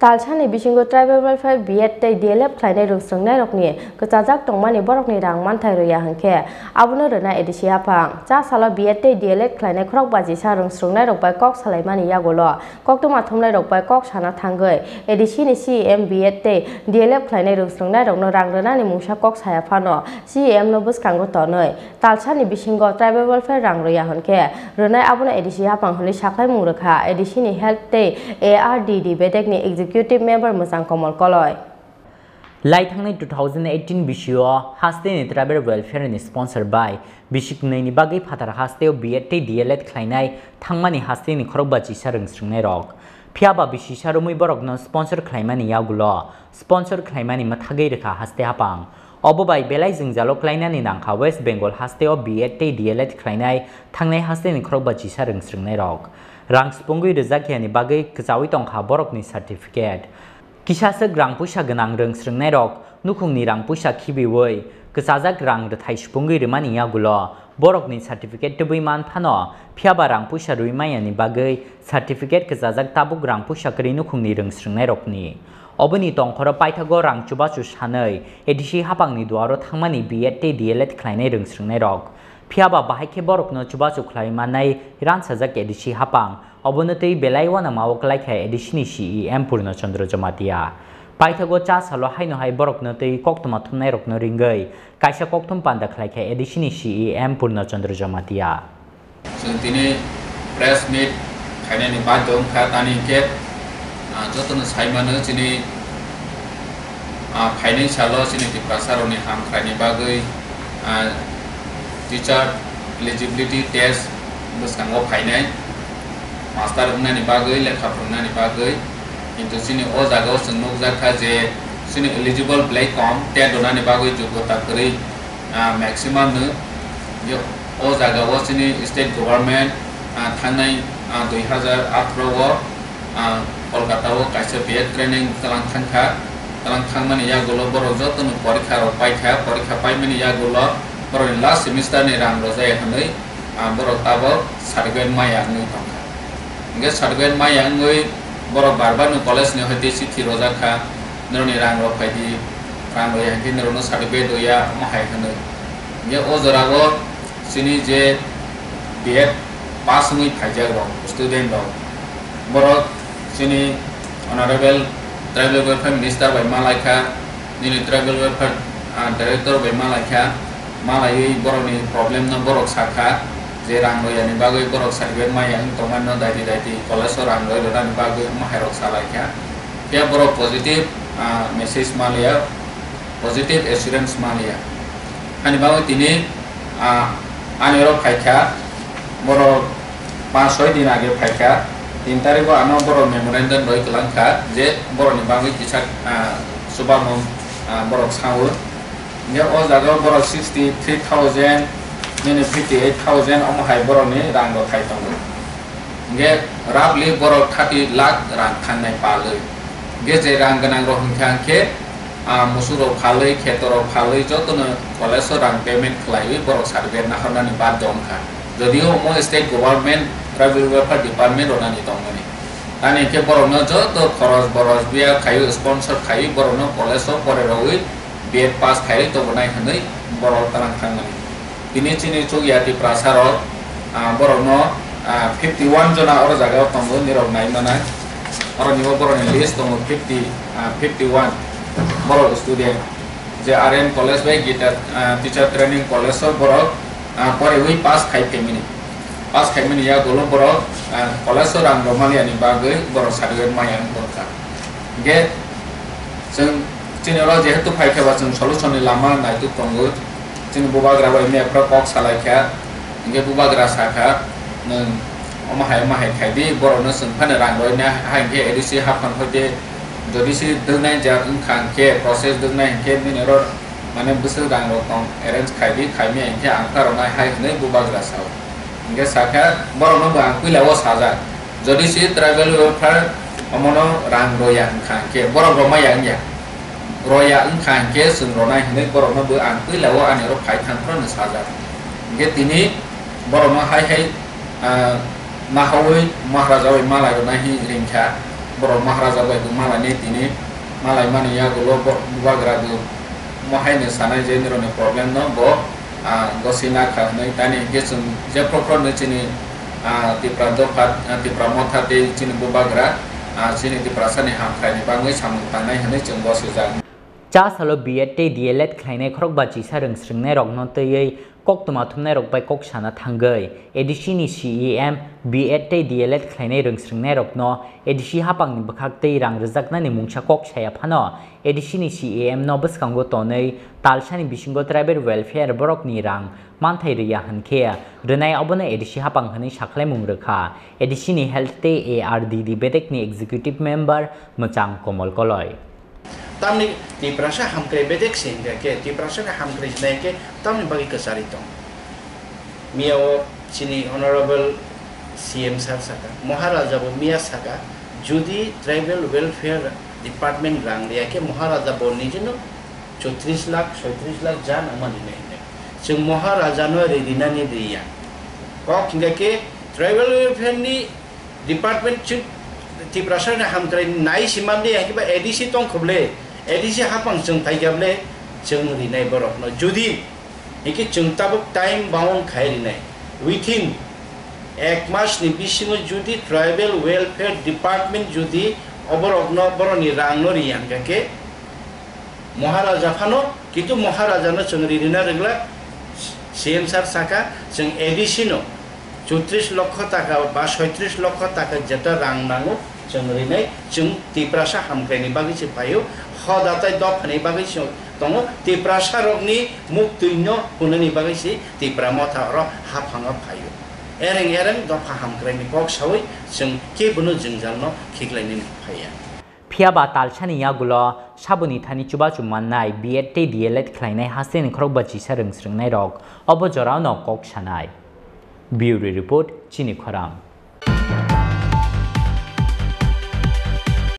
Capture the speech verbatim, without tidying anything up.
Talsani bisingo Tribal Welfare B Ed tei D L Ed khlainai rwngsrwngnairokni kwchajak tongmani borokni rang manthai rwya hwnkhe abono rwna A D C haphang. Cha salo B Ed tei D L Ed khlainai khorok bachisa rwngsrwngnairok bai kok salaimani yagulo koktwma thumnairok bai kok sana thangwi A D C ni C E M B Ed tei D L Ed khlainai rwngsrwngnairokno rang rwnani mungsa kok saya phano C E M no bwskango tonwi talsani bisingo Tribal Welfare rang rwya hwnkhe rwnai abono A D C haphang hwnwi saklaimung rwkha A D C ni Health tei A R D D bedekni Executive Member Mwchang Komol Koloi. Lai thangnai two thousand eighteen bisio hasteni Tribal Welfare ni sponsor bai bisik nwi ni bagwi phatar hasteo B Ed tei D L Ed khlainai thangmani hasteni khorok bachisa rwngsrwngnairok. Phiyaba bisisa romwi borokno sponsor khlaimani yagulo sponsor khlaimani mwthagwi rwkha haste haphang. Obo bai belai jwngjalo klainani nangkha West Bengal hasteo B Ed tei D L Ed khlainai thangnai hasteni khorok bachisa rwngsrwngnairok. Rang spungwi rwjakyani bagwi kwchawi tongkha borokni certificate. Kisaswk rang puisa gwnang rwngsrwngnairok nukhungni rang puisa khibiwi kwchajak rang rwthai spungwi rwmani yagulo borokni certificate tubui man phano, phiyaba rang puisa rwi mayani bagwi certificate kwchajak tabuk rang puisa kwrwi nukhungni rwngsrwngnairokni. Oboni tongkhoro paithago rang chubachu sanwi A D C haphangni duaro thangmani B Ed tei D L Ed khlainai rwngsrwngnairok. Phiyaba bahai khe borokno chubachu khlai mannai ransajak A D C haphang. Obono twi belai uanama o kwlai kha A D C ni C E M Purno Chandra Jamatia. Paithago cha salo haino hai borokno twi koktwma thumnairokno ringwi kaisa kokthum panda khlai kha A D C ni C E M Purno Chandra Jamatia. Chwng tini press meet khainani badhyo wngkha, tani hinkhe, ah, jotono sai mano chini, ah, phainai salo chini Tiprasarokni hamkraini bagwi, ah, teacher eligibility test bwskango phainai, master wngnani bagwi, lekha phwrwngnani bagwi. Kintu chini o jagao chwng nukjakha je chini eligible belai kom, tet rwnani bagwi jogyota kwrwi, ah, maximum no. Je o jagao chini state government, ah, thangnai, ah, dui hazar atharo o, ah, Kolkata o kaisa B Ed training tlang thangkha. Tlang thangmani yagulo borok jotono porikha rok paikha, porikha paimani yagulo borokni last semester ni rang rwjaya hwnwi, ah, borok tabok certificate maya wngwi tongkha. Hingke certificate maya wngwi borok bar bar no college ni hoi tei chithi rojak kha, norokni rang rok phai di, rang rwya hingke norokno certificate rwya, omo hai hwnwi. Hingke o jora o chini je B Ed pass wngwi phaijak rok, student rok, borok chini Honorable Tribal Welfare Minister bai malaikha, nini Tribal Welfare, ah, Director bai malaikha, malaiwi borokni problem no borok sakha, je rang royani bagwi borok certificate maya wng tongmani no daiti daiti college o rang roi rwnani bagwi omo hai rok salaikha. Phiya borok positive, ah, message maliya, positive assurance maliya. Hani bagwi tini, ah, ani oro phaikha, borok panch soi din age phaikha, tin tarikh o ano borok memorandum roi kwlangkha je borokni bagwi kisa, ah, chubamung, ah, borok sao. Hingke o jaga o borok sixty three thousand, nini fifty eight thousand omo hai borokni rang rok khai tongo. Hingke roughly borok thirty lakh rang thangnai palwi. Hingke je rang gwnang rok hingkha hingke, ah, musuk rok phalwi, kheto rok phalwi jotono college o rang payment khlaiwi borok certificate nahornani badhyo wngkha. Jodio omo state government, tribal welfare department rwnani tongmani. Tani hingke borokno joto khoros boros biya khaiwi, sponsor khaiwi borokno college o pore rogwi B Ed pass khaiwi tongwnai hwnwi borok tlang thangmani. Tini chini chukya Tiprasa rok, ah, borokno, ah, fifty one jona oro jaga o tongo, nirok nai manai. Oroni o borokni list tongo fifty, ah, fifty one borok student. Je R N college bai Gita, ah, teacher training college o borok, ah, poriwi pass khai phaimani. Pass khaimani yagulo borok, ah, college o rang rwmani ani bagwi borok certificate maya wng tongkha. Hingke chwng chini oro jehetu phaikha ba chwng solution ni lama naituk tongo. Chini bubagra bai mepra kok salaikha. Hingke bubagra sakha, "Nwng omo hai omo hai khaidi, borokno chwng phano rang roina ha hingke A D C haphang hoite jodi si dwknai jak wngkha hingke, process dwknai hingke nini oro mane bwswk rang rok tong arrange khaidi, khaimya hingke ang phano nai hai," hwnwi bubagra sao. Hingke sakha, borokno bo ang puila o sajak. Jodi si tribal welfare omono rang roya wngkha hingke borok romaya wngya. Roya wngkha hingke chwng ronai hwnwi borokno bo ang puila o ani oro phai thang phano sajak. Hingke tini borokno hai hai, ah, nahawi Maharaja bai malai rwnai hi ringkha. Borok Maharaja bai bo malainai tini, malaimani yagulo bo-, bubagra bo mohai ni sanai je nironi problem no bo, ah, gosina kha hwnwi tani hwnkhe chwng jephru phru hwnwi chini, ah, Tipra dopha, ah, Tipra motha tei chini bubagra, ah, chini Tiprasa ni hamkrai ni bagwi samung tangnai hwnwi chwng gosijak. Cha salo B Ed tei D El Ed khlainai khorokba chisa rwngsrwngnairokno twiwi koktwma thumnairok bai kok sana thangwi A D C ni C E M B Ed tei D El Ed khlainai rwngsrwngnairokno A D C haphangni bwkhak twi rang rwjaknani mungsa kok saya phano A D C ni C E M no bwskango tonwi talsani bisingo tribal welfare borokni rang manthai rwya hwnkhe rwnai obono A D C haphang hwnwi sakhlaimung rwkha A D C ni Health tei A R D D bedekni Executive Member Mwchang Komol Koloi. Tamni Tiprasa hamkrai bedek se hingka khe, Tiprasa ni hamkrai sinai khe tamni bagwi kwchari tong. Miya o chini Honorable C M sir saka, Maharaja bo miya saka, judi Tribal Welfare Department rang riya khe Maharaja bo nijino chotris lakh, soitris lakh jan ama rinai hinwi. Chwng Maharaja no ri rinani riya. Kok hingka khe Tribal Welfare ni Department chwng Tiprasa ni hamkrai nai simandi, hai kiba A D C tong khuble, A D C hapang chwng phaikya ble, chwng rinai borok no. Judi hingke chwng tabuk time bound khai rinai, within ek mas ni bisingo judi Tribal Welfare Department judi oborok no, borok ni rang no riya hingka khe, Maharaja phano, kintu Maharaja no chwng ri rina rwgla, C M sir saka, chwng A D C no chotris lokho taka ba soitris lokho taka jeta rang nango, chwng rinai, chwng Tiprasa hamkrai ni bagwi se phaio, hoda tai dopha ni bagwi se tongo, Tiprasa rok ni muktwi no hwnani bagwi se Tipra motha oro haphango phaio. Ereng ereng dopha hamkrai ni kok sawi chwng kebono jwngjal no khiklai nini phaiya. Phiya ba talsani yagulo saboni thani chubachu mannai B Ed tei D El Ed khlainai hasteni khorokba chisa rwngsrwngnairok obo jorao no kok sanai. Bureau Report, Chini Khorang.